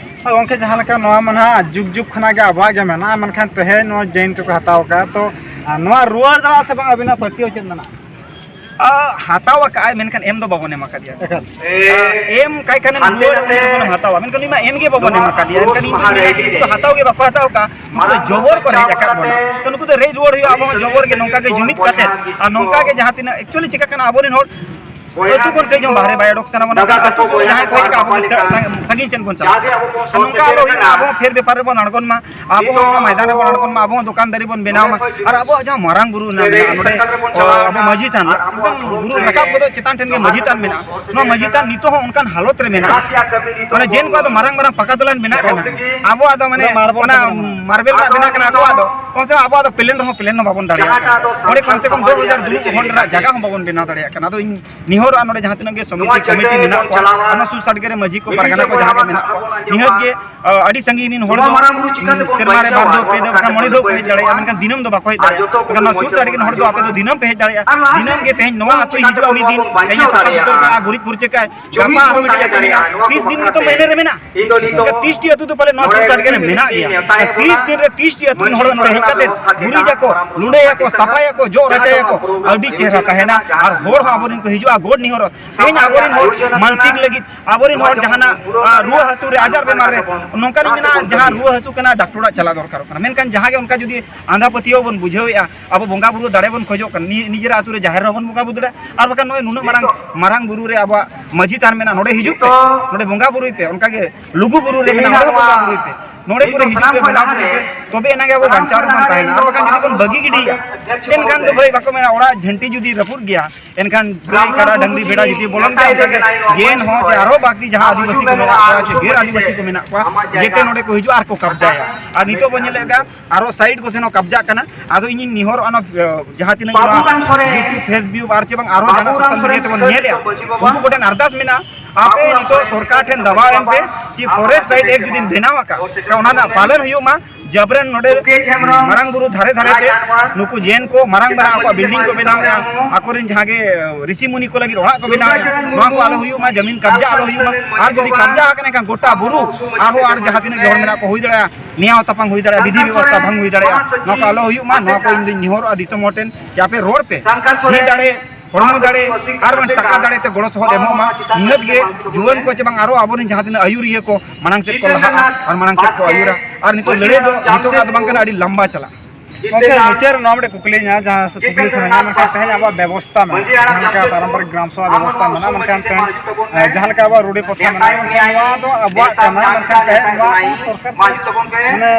ᱦᱳᱭ ᱜᱚᱢᱠᱮ, ᱡᱟᱦᱟᱸ ᱞᱮᱠᱟ ᱱᱚᱣᱟ ᱢᱟ ᱱᱟᱦᱟᱜ ᱡᱩᱜᱽ ᱡᱩᱜᱽ ᱠᱷᱚᱱᱟᱜ ᱜᱮ ᱟᱵᱚᱣᱟᱜ ᱜᱮ ᱢᱮᱱᱟᱜᱼᱟ, ᱢᱮᱱᱠᱷᱟᱱ ᱛᱮᱦᱮᱧ ᱱᱚᱣᱟ ᱡᱮ ᱮᱱ ᱠᱚ ᱠᱚ ᱦᱟᱛᱟᱣ ᱟᱠᱟᱫᱼᱟ, ᱛᱚ ᱟᱨ ᱱᱚᱣᱟ ᱨᱩᱣᱟᱹᱲ ᱫᱟᱲᱮᱭᱟᱜᱼᱟ ᱥᱮ ᱵᱟᱝ, ᱟᱹᱵᱤᱱᱟᱜ ᱯᱟᱹᱛᱭᱟᱹᱣ ᱪᱮᱫ ᱢᱮᱱᱟᱜᱼᱟ? ᱟ, ᱦᱟᱛᱟᱣ ᱟᱠᱟᱫᱼᱟᱭ, ᱢᱮᱱᱠᱷᱟᱱ ᱮᱢ ᱫᱚ ᱵᱟᱵᱚᱱ ᱮᱢ ᱟᱠᱟᱫᱮᱭᱟ᱾ ᱮᱠᱟᱞ᱾ ᱟ, ᱮᱢ ᱠᱟᱭ ᱠᱷᱟᱱᱮᱢ ᱨᱩᱣᱟᱹᱲ, ᱩᱱᱤ ᱫᱚᱵᱚᱱ ᱦᱟᱛᱟᱣᱟ, ᱢᱮᱱᱠᱷᱟᱱ ᱩᱱᱤ ᱢᱟ ᱮᱢ ᱜᱮ ᱵᱟᱵᱚᱱ ᱮᱢ ᱟᱠᱟᱫᱮᱭᱟ᱾ ᱮᱱᱠᱷᱟᱱ ᱤᱧ ᱫᱩᱧ ᱢᱮᱱᱟ ᱡᱮ ᱱᱩᱠᱩ ᱫᱚ ᱦᱟᱛᱟᱣ ᱜᱮ ᱵᱟᱠᱚ ᱦᱟᱛᱟᱣ ᱟᱠᱟᱫᱼᱟ, ᱱᱩᱠᱩ ᱫᱚ ᱡᱚᱵᱚᱨ ᱠᱚ ᱨᱮᱡ ᱟᱠᱟᱫ ᱵᱚᱱᱟ᱾ ᱛᱚ ᱱᱩᱠᱩ ᱫᱚ ᱨᱮᱡ ᱨᱩᱣᱟᱹᱲ ᱦᱩᱭᱩᱜᱼᱟ, ᱟᱵᱚ ᱦᱚᱸ ᱡᱚᱵᱚᱨ ᱜᱮ ᱱᱚᱝᱠᱟ ᱜᱮ ᱡᱩᱢᱤᱫ ᱠᱟᱛᱮ᱾ ᱟᱨ ᱱᱚᱝᱠᱟ ᱜᱮ ᱡᱟᱦᱟᱸ ᱛᱤᱱᱟᱹᱜ actually ᱪᱤᱠᱟᱹᱜ ᱠᱟᱱᱟ, ᱟᱵᱚᱨᱮᱱ ᱦᱚᱲ ᱟᱹᱛᱩ ᱠᱷᱚᱱ ᱠᱟᱹᱡ ᱦᱚᱸ ᱵᱟᱦᱨᱮ ᱵᱟᱭ ᱚᱰᱚᱠ ᱥᱟᱱᱟ ᱵᱚᱱᱟ, ᱠᱟᱨᱚᱱ ᱟᱹᱛᱩ ᱠᱚᱨᱮ ᱡᱟᱦᱟᱸᱭ ᱠᱚ ᱦᱮᱡ ᱠᱟᱜᱼᱟ, ᱟᱵᱚ ᱫᱚ ᱥᱟ-, ᱥᱟᱺᱜᱤᱧ ᱥᱮᱱ ᱵᱚᱱ ᱪᱟᱞᱟᱜᱼᱟ᱾ ᱟᱨ ᱱᱚᱝᱠᱟ ᱟᱞᱚ ᱦᱩᱭᱩᱜ ᱢᱟ, ᱟᱵᱚ ᱦᱚᱸ ᱯᱷᱮᱨ ᱵᱮᱯᱟᱨ ᱨᱮᱵᱚᱱ ᱟᱬᱜᱚᱱ ᱢᱟ, ᱟᱵᱚ ᱦᱚᱸ ᱚᱱᱟ ᱢᱚᱭᱫᱟᱱ ᱨᱮᱵᱚᱱ ᱟᱬᱜᱚᱱ ᱢᱟ, ᱟᱵᱚ ᱦᱚᱸ ᱫᱚᱠᱟᱱ ᱫᱟᱨᱤ ᱵᱚᱱ ᱵᱮᱱᱟᱣ ᱢᱟ᱾ ᱟᱨ ᱟᱵᱚᱣᱟᱜ ᱡᱟᱦᱟᱸ ᱢᱟᱨᱟᱝ ᱵᱩᱨᱩ ᱨᱮᱱᱟᱜ ᱢᱮᱱᱟᱜᱼᱟ ᱱᱚᱰᱮ, ᱚ, ᱟᱵᱚ ᱢᱟᱹᱡᱷᱤ ᱛᱷᱟᱱ, ᱮᱠᱫᱚᱢ ᱵᱩᱨᱩ ᱨᱟᱠᱟᱵ ᱜᱚᱫᱚᱜ ᱪᱮᱛᱟᱱ ᱴᱷᱮᱱ ᱜᱮ ᱢᱟᱹᱡᱷᱤ ᱛᱷᱟᱱ ᱢᱮᱱᱟᱜᱼᱟ᱾ ᱱᱚᱣᱟ ᱢᱟᱹᱡᱷᱤ ᱛᱷᱟᱱ ᱱᱤᱛᱚᱜ ᱦᱚᱸ ᱚᱱᱠᱟᱱ ᱦᱟᱞᱚᱛ ᱨᱮ ᱢᱮᱱᱟᱜᱼᱟ, ᱢᱟᱱᱮ ᱡᱮ ᱱᱚᱝᱠᱟ ᱫᱚ ᱢᱟᱨᱟᱝ ᱢᱟᱨᱟᱝ ᱯᱟᱠᱟ ᱫᱚᱞᱟᱱ ᱵᱮᱱᱟᱜ ᱠᱟᱱᱟ, ᱟᱵᱚᱣᱟᱜ ᱫᱚ ᱢᱟᱱᱮ ᱚᱱᱟ ᱢᱟᱨᱵᱮᱞ ᱨᱮᱱᱟᱜ ᱵᱮᱱᱟᱜ ᱠᱟᱱᱟ, ᱟᱵᱚᱣᱟᱜ ᱫᱚ ᱠᱚᱢ ᱥᱮ ᱠᱚᱢ ᱟᱵᱚᱣᱟᱜ ᱫᱚ ᱯᱞᱮᱱ ᱨᱮᱦᱚᱸ ᱯᱞᱮᱱ ᱦᱚᱸ ᱵᱟᱵᱚᱱ ᱫᱟᱲᱮᱭᱟᱜ ᱠᱟᱱᱟ᱾ ᱚᱸᱰᱮ ᱠᱚᱢ ᱥᱮ ᱠᱚᱢ ᱫᱚᱥ ᱦᱟᱡᱟᱨ ᱫᱩᱲᱩᱵ ᱦᱚᱲ ᱨᱮᱱᱟᱜ ᱡᱟᱭᱜᱟ ᱦᱚᱸ ᱵᱟᱵᱚᱱ ᱵᱮᱱᱟᱣ ᱫᱟᱲᱮᱭᱟᱜ ᱠᱟᱱᱟ᱾ ᱟᱫᱚ ᱤᱧ ᱱᱮᱦᱚᱨᱚᱜᱼᱟ, ᱱᱚᱰᱮ ᱡᱟᱦᱟᱸ ᱛᱤᱱᱟᱹᱜ ᱜᱮ ᱥᱚᱢᱤᱛᱤ ᱠᱚᱢᱤᱴᱤ ᱢᱮᱱᱟᱜ ᱠᱚᱣᱟ, ᱚᱱᱟ ᱥᱩᱨ ᱥᱟᱰᱜᱮ ᱨᱮ ᱢᱟᱹᱡᱷᱤ ᱠᱚ ᱯᱟᱨᱜᱟᱱᱟ ᱠᱚ ᱡᱟᱦᱟᱸ ᱜᱮ ᱢᱮᱱᱟᱜ ᱠᱚᱣᱟ, ᱱᱤᱦᱟᱹᱛ ᱜᱮ ᱟᱹᱰᱤ ᱥᱟᱺᱜᱤᱧ ᱨᱮᱱ ᱦᱚᱲ ᱫᱚ ᱥᱮᱨᱢᱟ ᱨᱮ ᱵᱟᱨ ᱫᱷᱟᱣ, ᱯᱮ ᱫᱷᱟᱣ, ᱵᱟᱠᱷᱟᱱ ᱢᱚᱬᱮ ᱫᱷᱟᱣ ᱠᱚ ᱦᱮᱡ ᱫᱟᱲᱮᱭᱟᱜᱼᱟ, ᱢᱮᱱᱠᱷᱟᱱ ᱫᱤᱱᱟᱹᱢ ᱫᱚ ᱵᱟᱠᱚ ᱦᱮᱡ ᱫᱟᱲᱮᱭᱟᱜᱼᱟ᱾ ᱢᱮᱱᱠᱷᱟᱱ ᱱᱚᱣᱟ ᱥᱩᱨ ᱥᱟᱰᱜᱮ ᱨᱮᱱ ᱦᱚᱲ ᱫᱚ ᱟᱯᱮ ᱫᱚ ᱫᱤᱱᱟᱹᱢ ᱯᱮ ᱦᱮᱡ ᱫᱟᱲᱮᱭᱟᱜᱼᱟ᱾ ᱫᱤᱱᱟᱹᱢ ᱜᱮ ᱛᱮᱦᱮᱧ ᱱᱚᱣᱟ ᱟᱹᱛᱩᱭ ᱦᱤᱡᱩᱜᱼᱟ, ᱢᱤᱫ ᱫᱤᱱ ᱛᱮᱦᱮᱧ ᱥᱟᱯᱷᱟ ᱥᱩᱛᱟᱹᱨ ᱠᱟᱜᱼᱟ, ᱜᱩᱨᱤᱡ ᱯᱷᱩᱨᱪᱟᱹ ᱠᱟᱜᱼᱟ, ᱜᱟᱯᱟ ᱟᱨᱦᱚᱸ ᱢᱤᱫᱴᱮᱡ ᱟᱹᱛᱩ ᱢᱮᱱᱟᱜᱼᱟ᱾ ᱛᱤᱥ ᱫᱤᱱ ᱜᱮᱛᱚ ᱢᱟᱹᱦᱱᱟᱹ ᱨᱮ ᱢᱮᱱᱟᱜᱼᱟ᱾ ᱛᱤᱥ ᱴᱤ ᱟᱹᱛᱩ ᱫᱚ ᱯᱟᱞᱮ ᱱᱚᱣᱟ ᱥᱩᱨ ᱥᱟᱰᱜᱮ ᱨᱮ ᱢᱮᱱᱟᱜ ᱜᱮᱭᱟ᱾ ᱛᱤᱥ ᱫᱤᱱ ᱨᱮ ᱛᱤᱥ ᱴᱤ ᱟᱹᱛᱩ ᱨᱮᱱ ᱦᱚᱲ ᱱᱚᱰᱮ ᱦᱮᱡ ᱠᱟᱛᱮ ᱜᱩᱨᱤᱡᱟᱠᱚ, ᱞᱩᱸᱰᱟᱹᱭᱟᱠᱚ, ᱥᱟᱯᱷᱟᱭᱟᱠᱚ, ᱡᱚᱜ ᱨᱟᱪᱟᱭᱟᱠᱚ, ᱟᱹᱰᱤ ᱪᱮᱦᱨᱟ ᱛᱟᱦᱮᱱᱟ᱾ ᱟᱨ ᱦᱚᱲ ᱦᱚᱸ ᱟᱵᱚᱨᱮᱱ ᱠᱚ ᱦᱤᱡᱩᱜᱼᱟ, ᱜᱚᱰ ᱱᱮᱦᱚᱨᱚᱜ᱾ ᱛᱮᱦᱮᱧ ᱟᱵᱚᱨᱮᱱ ᱦᱚᱲ ᱢᱟᱱᱥᱤᱠ ᱞᱟᱹᱜᱤᱫ, ᱟᱵᱚᱨᱮᱱ ᱦᱚᱲ ᱡᱟᱦᱟᱱᱟᱜ, ᱟ, ᱨᱩᱣᱟᱹ ᱦᱟᱹᱥᱩ ᱨᱮ, ᱟᱡᱟᱨ ᱵᱮᱢᱟᱨ ᱨᱮ, ᱱᱚᱝᱠᱟᱱᱤᱡ ᱢᱮᱱᱟᱜᱼᱟ, ᱡᱟᱦᱟᱸ ᱨᱩᱣᱟᱹ ᱦᱟᱹᱥᱩ ᱠᱟᱱᱟ, ᱰᱟᱠᱛᱚᱨ ᱚᱲᱟᱜ ᱪᱟᱞᱟᱣ ᱫᱚᱨᱠᱟᱨᱚᱜ ᱠᱟᱱᱟ, ᱢᱮᱱᱠᱷᱟᱱ ᱡᱟᱦᱟᱸ ᱜᱮ ᱚᱱᱠᱟ ᱡᱩᱫᱤ ᱟᱸᱫᱷᱟ ᱯᱟᱹᱛᱭᱟᱹᱣ ᱵᱚᱱ ᱵᱩᱡᱷᱟᱹᱣᱮᱫᱼᱟ, ᱟᱵᱚ ᱵᱚᱸᱜᱟ ᱵᱩᱨᱩ ᱫᱟᱲᱮ ᱵᱚᱱ ᱠᱷᱚᱡᱚᱜ ᱠᱟᱱᱟ, ᱱᱤ-, ᱱᱤᱡᱮᱨᱟᱜ ᱟᱹᱛᱩ ᱨᱮ ᱡᱟᱦᱮᱨ ᱨᱮᱦᱚᱸ ᱵᱚᱱ ᱵᱚᱸᱜᱟ ᱵᱩᱨᱩ ᱫᱟᱲᱮᱭᱟᱜᱼᱟ, ᱟᱨ ᱵᱟᱠᱷᱟᱱ ᱱᱚᱜᱼᱚᱭ ᱱᱩᱱᱟᱹᱜ ᱢᱟᱨᱟᱝ, ᱢᱟᱨᱟᱝ ᱵᱩᱨᱩ ᱨᱮ ᱟᱵᱚᱣᱟᱜ ᱢᱟᱹᱡᱷᱤ ᱛᱷᱟᱱ ᱢᱮᱱᱟᱜᱼᱟ, ᱱᱚᱰᱮ ᱦᱤᱡᱩᱜ ᱯᱮ, ᱱᱚᱰᱮ ᱵᱚᱸᱜᱟ ᱵᱩᱨᱩᱭ ᱯᱮ, ᱚᱱᱠᱟᱜᱮ ᱞᱩᱜᱩ ᱵᱩᱨᱩ ᱨᱮ ᱢᱮᱱᱟᱜᱼᱟ, ᱚᱸᱰᱮ ᱦᱚᱸ ᱵᱚᱸᱜᱟ ᱵᱩᱨᱩᱭ ᱯᱮ, ᱱᱚᱰᱮ ᱠᱚᱨᱮ ᱦᱤᱡᱩᱜ ᱯᱮ, ᱵᱚᱸᱜᱟ ᱵᱩᱨᱩᱭ ᱯᱮ, ᱛᱚᱵᱮ ᱮᱱᱟᱝ ᱜᱮ ᱟᱵᱚ ᱵᱟᱧᱪᱟᱣ ᱨᱮᱵᱚᱱ ᱛᱟᱦᱮᱱᱟ᱾ ᱟᱨ ᱵᱟᱠᱷᱟᱱ ᱡᱩᱫᱤ ᱵᱚᱱ ᱵᱟᱹᱜᱤ ᱜᱤᱰᱤᱭᱟ, ᱮᱱᱠᱷᱟᱱ ᱫᱚ ᱵᱷᱟᱹᱭ ᱵᱟᱠᱚ ᱢᱮᱱᱟ, ᱚᱲᱟᱜ ᱡᱷᱟᱹᱱᱴᱤ ᱡᱩᱫᱤ ᱨᱟᱹᱯᱩᱫ ᱜᱮᱭᱟ, ᱮᱱᱠᱷᱟᱱ ᱜᱟᱹᱭ, ᱠᱟᱰᱟ, ᱰᱟᱹᱝᱨᱤ, ᱵᱷᱮᱰᱟ ᱡᱩᱫᱤ ᱵᱚᱞᱚᱱ ᱜᱮᱭᱟ, ᱚᱱᱠᱟᱜᱮ ᱡᱮᱱ ᱦᱚᱸ ᱪᱮ ᱟᱨᱚ ᱵᱟᱹᱲᱛᱤ ᱡᱟᱦᱟᱸ ᱟᱹᱫᱤᱵᱟᱹᱥᱤ ᱠᱚ ᱢᱮᱱᱟᱜ ᱠᱚᱣᱟ, ᱪᱮ ᱜᱮᱨ ᱟᱹᱫᱤᱵᱟᱹᱥᱤ ᱠᱚ ᱢᱮᱱᱟᱜ ᱠᱚᱣᱟ, ᱡᱮᱛᱮ ᱱᱚᱰᱮ ᱠᱚ ᱦᱤᱡᱩᱜᱼᱟ ᱟᱨ ᱠᱚ ᱠᱟᱵᱽᱡᱟᱭᱟ᱾ ᱟᱨ ᱱᱤᱛᱚᱜ ᱵᱚᱱ ᱧᱮᱞᱮᱫ ᱠᱟᱱ ᱟᱨᱚ ᱥᱟᱭᱤᱰ ᱠᱚ ᱥᱮᱱ ᱦᱚᱸ ᱠᱟᱵᱽᱡᱟᱜ ᱠᱟᱱᱟ᱾ ᱟᱫᱚ ᱤᱧᱤᱧ ᱱᱮᱦᱚᱨᱚᱜᱼᱟ, ᱱᱚᱣᱟ, ᱮ, ᱡᱟᱦᱟᱸ ᱛᱤᱱᱟᱹᱜ ᱱᱚᱣᱟ YouTube, Facebook ᱟᱨ ᱪᱮ ᱵᱟᱝ ᱟᱨᱚ ᱡᱟᱦᱟᱱᱟᱜ social media ᱛᱮᱵᱚᱱ ᱧᱮᱞᱮᱫᱼᱟ, ᱩᱱᱠᱩ ᱠᱚᱴᱷᱮᱱ ᱟᱨᱫᱟᱥ ᱢᱮᱱᱟᱜᱼᱟ, ᱟᱯᱮ ᱱᱤᱛᱚᱜ ᱥᱚᱨᱠᱟᱨ ᱴᱷᱮᱱ ᱫᱟᱵᱟᱣ ᱮᱢ ᱯᱮ ᱠᱤ Forest Right Act ᱡᱩᱫᱤᱢ ᱵᱮᱱᱟᱣ ᱟᱠᱟᱫ, ᱚᱱᱟ ᱨᱮᱱᱟᱜ ᱯᱟᱞᱚᱱ ᱦᱩᱭᱩᱜ ᱢᱟ᱾ ᱡᱟᱵᱨᱮᱱ ᱱᱚᱰᱮ ᱢᱟᱨᱟᱝ ᱵᱩᱨᱩ ᱫᱷᱟᱨᱮ ᱫᱷᱟᱨᱮ ᱛᱮ ᱱᱩᱠᱩ ᱡᱮᱱ ᱠᱚ ᱢᱟᱨᱟᱝ ᱢᱟᱨᱟᱝ ᱟᱠᱚᱣᱟᱜ building ᱠᱚ ᱵᱮᱱᱟᱣᱮᱫᱼᱟ, ᱟᱠᱚᱨᱮᱱ ᱡᱟᱦᱟᱸ ᱜᱮ ᱨᱤᱥᱤ ᱢᱩᱱᱤ ᱠᱚ ᱞᱟᱹᱜᱤᱫ ᱚᱲᱟᱜ ᱠᱚ ᱵᱮᱱᱟᱣᱮᱫᱼᱟ, ᱱᱚᱣᱟ ᱠᱚ ᱟᱞᱚ ᱦᱩᱭᱩᱜ ᱢᱟ, ᱡᱟᱢᱤᱱ ᱠᱟᱵᱽᱡᱟ ᱟᱞᱚ ᱦᱩᱭᱩᱜ ᱢᱟ᱾ ᱟᱨ ᱡᱩᱫᱤ ᱠᱟᱵᱽᱡᱟ ᱟᱠᱟᱱ ᱠᱷᱟᱱ ᱜᱚᱴᱟ ᱵᱩᱨᱩ ᱟᱨᱦᱚᱸ ᱟᱨ ᱡᱟᱦᱟᱸ ᱛᱤᱱᱟᱹᱜ ᱜᱮ ᱦᱚᱲ ᱢᱮᱱᱟᱜ ᱠᱚ ᱦᱩᱭ ᱫᱟᱲᱮᱭᱟᱜᱼᱟ, ᱱᱮᱭᱟᱣ ᱛᱟᱯᱟᱢ ᱦᱩᱭ ᱫᱟᱲᱮᱭᱟᱜᱼᱟ, ᱵᱤᱫᱷᱤ ᱵᱮᱵᱚᱥᱛᱷᱟ ᱵᱷᱟᱝ ᱦᱩᱭ ᱫᱟᱲᱮᱭᱟᱜᱼᱟ, ᱱᱚᱣᱟ ᱠᱚ ᱟᱞᱚ ᱦᱩᱭᱩᱜ ᱢᱟ᱾ ᱱᱚᱣᱟ ᱠᱚ ᱤᱧ ᱫᱩᱧ ᱱᱮᱦᱚᱨᱚᱜᱼᱟ ᱫᱤᱥᱚᱢ ᱦᱚᱲ ᱴᱷᱮᱱ ᱡᱮ ᱟᱯᱮ ᱨᱚᱲ ᱯᱮ, ᱦᱩᱭ ᱫᱟᱲᱮ ᱦᱚᱲᱢᱚ ᱫᱟᱲᱮ ᱟᱨ ᱵᱟᱝ ᱴᱟᱠᱟ ᱫᱟᱲᱮ ᱛᱮ ᱜᱚᱲᱚ ᱥᱚᱦᱚᱫ ᱮᱢᱚᱜ ᱢᱟ᱾ ᱱᱤᱦᱟᱹᱛ ᱜᱮ ᱡᱩᱣᱟᱹᱱ ᱠᱚ ᱪᱮ ᱵᱟᱝ ᱟᱨᱚ ᱟᱵᱚᱨᱮᱱ ᱡᱟᱦᱟᱸ ᱛᱤᱱᱟᱹᱜ ᱟᱹᱭᱩᱨᱤᱭᱟᱹ ᱠᱚ ᱢᱟᱲᱟᱝ ᱥᱮᱫ ᱠᱚ ᱞᱟᱦᱟᱜᱼᱟ ᱟᱨ ᱢᱟᱲᱟᱝ ᱥᱮᱫ ᱠᱚ ᱟᱹᱭᱩᱨᱟ᱾ ᱟᱨ ᱱᱤᱛᱚᱜ ᱞᱟᱹᱲᱦᱟᱹᱭ ᱫᱚ ᱱᱤᱛᱚᱜᱟᱜ ᱫᱚ ᱵᱟᱝ ᱠᱟᱱᱟ, ᱟᱹᱰᱤ ᱞᱟᱢᱵᱟ ᱪᱟᱞᱟᱜᱼᱟ᱾ ᱜᱚᱢᱠᱮ, ᱢᱩᱪᱟᱹᱫ ᱨᱮ ᱱᱚᱣᱟ ᱢᱤᱫᱴᱮᱱ ᱠᱩᱠᱞᱤ ᱦᱮᱱᱟᱜᱼᱟ, ᱡᱟᱦᱟᱸ ᱠᱩᱠᱞᱤ ᱥᱟᱱᱟᱧᱟ, ᱢᱮᱱᱠᱷᱟᱱ ᱛᱮᱦᱮᱧ ᱟᱵᱚᱣᱟᱜ ᱵᱮᱵᱚᱥᱛᱟ ᱢᱮᱱᱟᱜᱼᱟ, ᱡᱟᱦᱟᱸ ᱞᱮᱠᱟ ᱯᱟᱨᱚᱢᱯᱚᱨᱤᱠ ᱜᱨᱟᱢ ᱥᱚᱵᱷᱟ ᱵᱮᱵᱚᱥᱛᱟ ᱢᱮᱱᱟᱜᱼᱟ, ᱢᱮᱱᱠᱷᱟᱱ ᱛᱮᱦᱮᱧ, ᱮ, ᱡᱟᱦᱟᱸ ᱞᱮᱠᱟ ᱟᱵᱚᱣᱟᱜ ᱨᱩᱰᱤ ᱯᱨᱚᱛᱷᱟ ᱢᱮᱱᱟᱜᱼᱟ, ᱢᱮᱱᱠᱷᱟᱱ ᱱᱚᱣᱟ ᱫᱚ ᱟᱵᱚᱣᱟᱜ ᱠᱟᱱᱟ, ᱢᱮᱱᱠᱷᱟᱱ ᱛᱮᱦᱮᱧ ᱱᱚᱣᱟ ᱠᱚ ᱥᱚᱨᱠᱟᱨ ᱴᱷᱮᱱ, ᱢᱟᱱᱮ,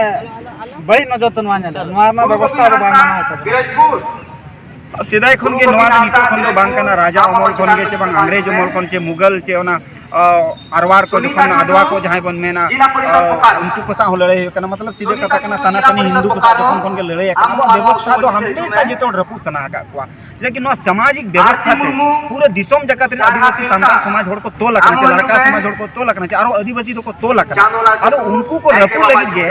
ᱵᱟᱹᱲᱤᱡ ᱱᱚᱡᱚᱨ ᱛᱮ ᱱᱚᱣᱟ ᱧᱮᱞᱟ, ᱱᱚᱣᱟ ᱨᱮᱱᱟᱜ ᱵᱮᱵᱚᱥᱛᱷᱟ ᱟᱵᱚ ᱵᱟᱝ ᱢᱟᱱᱟᱣ ᱛᱟᱵᱚᱱᱟ᱾ ᱥᱮᱫᱟᱭ ᱠᱷᱚᱱ ᱜᱮ ᱱᱚᱣᱟ ᱫᱚ ᱱᱤᱛᱚᱜ ᱠᱷᱚᱱ ᱫᱚ ᱵᱟᱝ ᱠᱟᱱᱟ, ᱨᱟᱡᱟ ᱟᱢᱚᱞ ᱠᱷᱚᱱ ᱜᱮ ᱪᱮ ᱵᱟᱝ ᱤᱝᱨᱮᱡᱽ ᱟᱢᱚᱞ ᱠᱷᱚᱱ ᱪᱮ ᱢᱩᱜᱟᱞ ᱪᱮ ᱚᱱᱟ ᱟᱨᱣᱟᱲ ᱠᱚ, ᱡᱚᱠᱷᱚᱱ ᱟᱫᱣᱟ ᱠᱚ ᱡᱟᱦᱟᱸᱭ ᱵᱚᱱ ᱢᱮᱱᱟ, ᱩᱱᱠᱩ ᱠᱚ ᱥᱟᱶ ᱦᱚᱸ ᱞᱟᱹᱲᱦᱟᱹᱭ ᱦᱩᱭᱩᱜ ᱠᱟᱱᱟ᱾ ᱢᱚᱛᱞᱚᱵ ᱥᱤᱫᱷᱟᱹ ᱠᱟᱛᱷᱟ ᱠᱟᱱᱟ, ᱥᱟᱱᱟᱛᱚᱱᱤ ᱦᱤᱱᱫᱩ ᱠᱚ ᱥᱟᱶ ᱡᱚᱠᱷᱚᱱ ᱠᱷᱚᱱ ᱜᱮ ᱞᱟᱹᱲᱦᱟᱹᱭ ᱟᱠᱟᱱᱟ, ᱟᱵᱚᱣᱟᱜ ᱵᱮᱵᱚᱥᱛᱷᱟ ᱫᱚ ᱦᱟᱢᱮᱥᱟ ᱡᱚᱛᱚ ᱦᱚᱲ ᱨᱟᱹᱯᱩᱫ ᱥᱟᱱᱟ ᱟᱠᱟᱫ ᱠᱚᱣᱟ᱾ ᱪᱮᱫᱟᱜ ᱠᱤ ᱱᱚᱣᱟ ᱥᱟᱢᱟᱡᱤᱠ ᱵᱮᱵᱚᱥᱛᱷᱟ ᱛᱮ ᱯᱩᱨᱟᱹ ᱫᱤᱥᱚᱢ ᱡᱟᱠᱟᱛ ᱨᱮᱱ ᱟᱹᱫᱤᱵᱟᱹᱥᱤ ᱥᱟᱱᱛᱟᱲ ᱥᱚᱢᱟᱡᱽ ᱦᱚᱲ ᱠᱚ ᱛᱚᱞ ᱟᱠᱟᱱᱟ, ᱪᱮ ᱞᱟᱲᱠᱟ ᱥᱚᱢᱟᱡᱽ ᱦᱚᱲ ᱠᱚ ᱛᱚᱞ ᱟᱠᱟᱱᱟ, ᱪᱮ ᱟᱨᱚ ᱟᱹᱫᱤᱵᱟᱹᱥᱤ ᱫᱚᱠᱚ ᱛᱚᱞ ᱟᱠᱟᱱᱟ᱾ ᱟᱫᱚ ᱩᱱᱠᱩ ᱠᱚ ᱨᱟᱹᱯᱩᱫ ᱞᱟᱹᱜᱤᱫ ᱜᱮ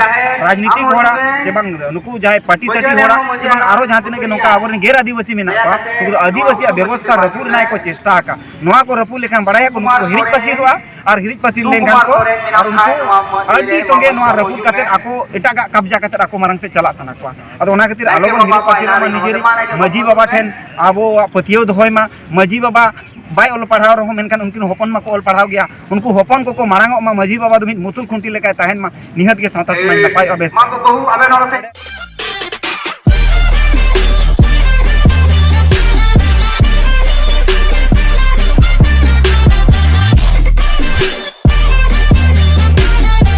ᱨᱟᱡᱽᱱᱤᱛᱤᱠ ᱦᱚᱲᱟᱜ ᱪᱮ ᱵᱟᱝ ᱱᱩᱠᱩ ᱡᱟᱦᱟᱸᱭ ᱯᱟᱹᱴᱤ ᱥᱟᱹᱴᱤ ᱦᱚᱲᱟᱜ ᱪᱮ ᱵᱟᱝ ᱟᱨᱚ ᱡᱟᱦᱟᱸ ᱛᱤᱱᱟᱹᱜ ᱜᱮ ᱱᱚᱝᱠᱟ ᱟᱵᱚᱨᱮᱱ ᱜᱮᱨ ᱟᱹᱫᱤᱵᱟᱹᱥᱤ ᱢᱮᱱᱟᱜ ᱠᱚᱣᱟ, ᱩᱱᱠᱩ ᱫᱚ ᱟᱹᱫᱤᱵᱟᱹᱥᱤᱭᱟᱜ ᱵᱮᱵᱚᱥᱛᱷᱟ ᱨᱟᱹᱯᱩᱫ ᱨᱮᱱᱟᱜ ᱜᱮᱠᱚ ᱪᱮᱥᱴᱟ ᱟᱠᱟᱫ᱾ ᱱᱚᱣᱟ ᱠᱚ ᱨᱟᱹᱯᱩᱫ ᱞᱮᱠᱷᱟᱱ ᱵᱟᱲᱟᱭᱟᱠᱚ ᱱᱩᱠᱩ ᱠᱚ ᱦᱤᱨᱤᱡ ᱯᱟᱹᱥᱤᱨᱚᱜᱼᱟ, ᱟᱨ ᱦᱤᱨᱤᱡ ᱯᱟᱹᱥᱤᱨ ᱞᱮᱱᱠᱷᱟᱱ ᱠᱚ ᱟᱨ ᱩᱱᱠᱩ ᱟᱹᱰᱤ ᱥᱚᱸᱜᱮ ᱱᱚᱣᱟ ᱨᱟᱹᱯᱩᱫ ᱠᱟᱛᱮ ᱟᱠᱚ ᱮᱴᱟᱜᱟᱜ ᱠᱟᱵᱽᱡᱟ ᱠᱟᱛᱮ ᱟᱠᱚ ᱢᱟᱨᱟᱝ ᱥᱮᱫ ᱪᱟᱞᱟᱜ ᱥᱟᱱᱟ ᱠᱚᱣᱟ᱾ ᱟᱫᱚ ᱚᱱᱟ ᱠᱷᱟᱹᱛᱤᱨ ᱟᱞᱚ ᱵᱚᱱ ᱦᱤᱨᱤᱡ ᱯᱟᱹᱥᱤᱨᱚᱜ ᱢᱟ᱾ ᱱᱤᱡᱮᱨᱤᱡ ᱢᱟᱹᱡᱷᱤ ᱵᱟᱵᱟ ᱴᱷᱮᱱ ᱟᱵᱚᱣᱟᱜ ᱯᱟᱹᱛᱭᱟᱹᱣ ᱫᱚᱦᱚᱭ ᱢᱟ᱾ ᱢᱟᱹᱡᱷᱤ ᱵᱟᱵᱟ ᱵᱟᱭ ᱚᱞ ᱯᱟᱲᱦᱟᱣ ᱨᱮᱦᱚᱸ, ᱢᱮᱱᱠᱷᱟᱱ ᱩᱱᱠᱤᱱ ᱦᱚᱯᱚᱱ ᱢᱟᱠᱚ ᱚᱞ ᱯᱟᱲᱦᱟᱣ ᱜᱮᱭᱟ᱾ ᱩᱱᱠᱩ ᱦᱚᱯᱚᱱ ᱠᱚᱠᱚ ᱢᱟᱨᱟᱝ ᱚᱜ ᱢᱟ, ᱢᱟᱹᱡᱷᱤ ᱵᱟᱵᱟ ᱫᱚ ᱢᱤᱫ ᱢᱩᱛᱩᱞ ᱠᱷᱩᱱᱴᱤ ᱞᱮᱠᱟᱭ ᱛᱟᱦᱮᱱ ᱢᱟ᱾ ᱱᱤᱦᱟᱹᱛ ᱜᱮ ᱥᱟᱶᱛᱟ ᱥᱚᱢᱟᱡᱽ ᱱᱟᱯᱟᱭᱚᱜᱼᱟ, ᱵᱮᱥ᱾